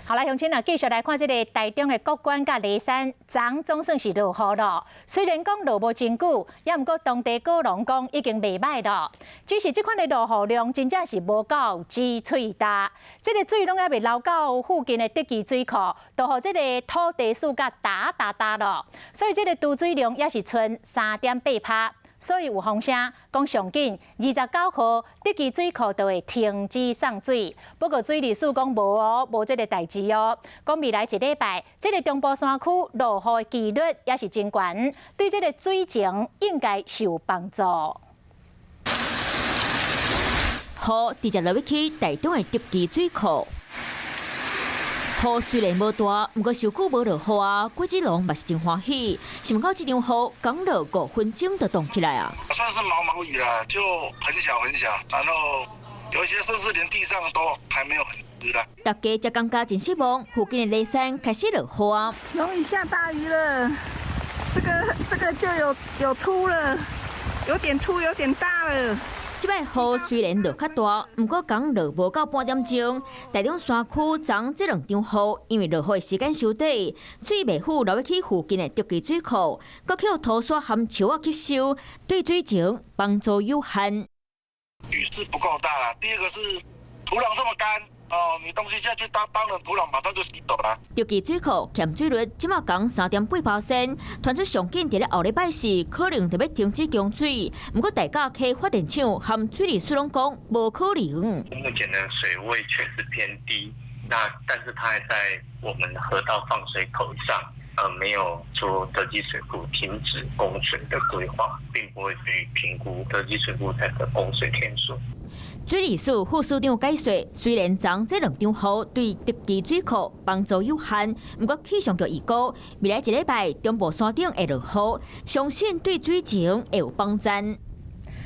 好啦，鄉親啊，繼續來看這个台中的谷關佮梨山，昨總算是落雨咯。雖然講落無真久，也毋過當地果農講已經袂䆀咯。只是這款的落雨量真正是無夠水喙焦，這个水攏猶未流到附近的德基水庫，都予這个土地沬甲焦焦焦咯。所以這个貯水量也是賰3.8趴。所以有風聲講上緊29號德基水庫就會停止送水。不過水利署講無哦，無這个代誌哦。講未來一禮拜，這个中部山區落雨的幾率也是真懸，對這个水情應該是有幫助。雨直接落去台中的德基水庫。雨雖然無大，毋過傷久無落雨啊，果子農嘛是真歡喜。想毋到這場雨剛落5分鐘就凍起來啊！算是毛毛雨啦，就很小很小，然後有一些甚至連地上都還沒有很濕啦。大家才感覺真失望，附近的梨山開始落雨啊！終於下大雨了，這個就有粗了，有點粗，有點大了。這擺雨雖然落較大，毋過剛落無夠半點鐘。台中山區昨這兩場雨，因為落雨的時間傷短，水袂赴流去附近的德基水庫，閣予土沙含樹仔吸收，對水情幫助有限。雨勢不夠大啦，第二個是土壤這麼乾。哦，你東西下去，當然土壤馬上就吸走啦。德基水庫欠水率這馬降3.8%，傳出上緊佇咧後禮拜四可能就欲停止供水。毋過大甲溪發電廠和水利署攏講無可能。目前的水位確實偏低，那但是它還在我們河道放水口上，沒有說德基水庫停止供水的規劃，並不會去評估德基水庫它的供水天數。水利署副署長解說，雖然昨這兩場雨對德基水庫幫助有限，毋過氣象局預估未來一禮拜中部山頂會落雨，相信對水情會有幫贊。